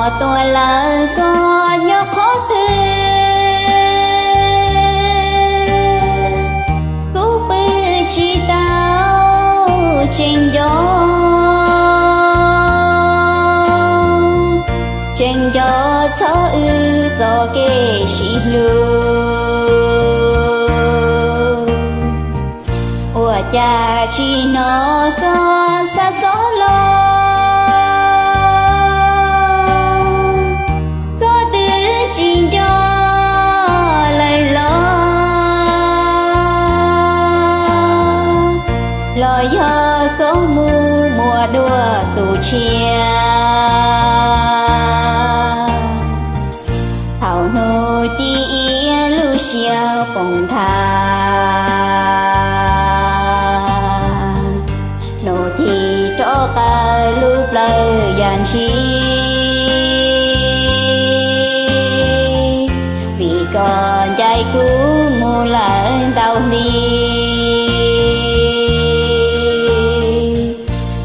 Tuag lawm koj nyob qhov twg, kuv pw tsis tau, tseem nco, tseem nco txog wb txoj kev sib hlub. Ua cas tsis hnov koj xa xov los, koj twb tsis nco lawm los, los yog koj mus muaj dua tus tshiab. Thaum hnub ci iab lub siab poob nthav, hnub thib rov qab lub plawv yam ntshis, vim koj ncaim kuv mus lawm ntau hli.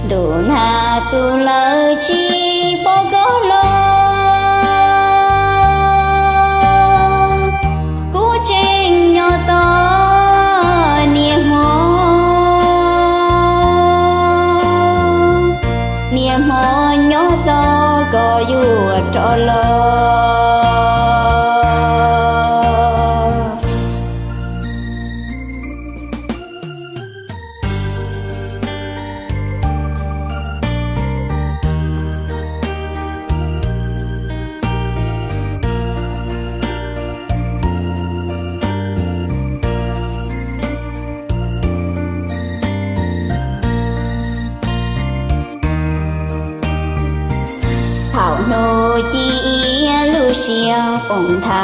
Ntuj nag tu lawm tsis pom koj los, kuv tseem nyob tos niaj hmo, niaj hmo nyob tos koj yuav rov los. Thaum hnub ci iab lub siab poob nthav,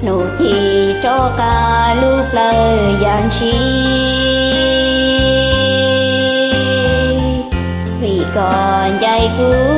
hnub thib rov qab lub plawv yam ntshis, vim koj ncaim kuv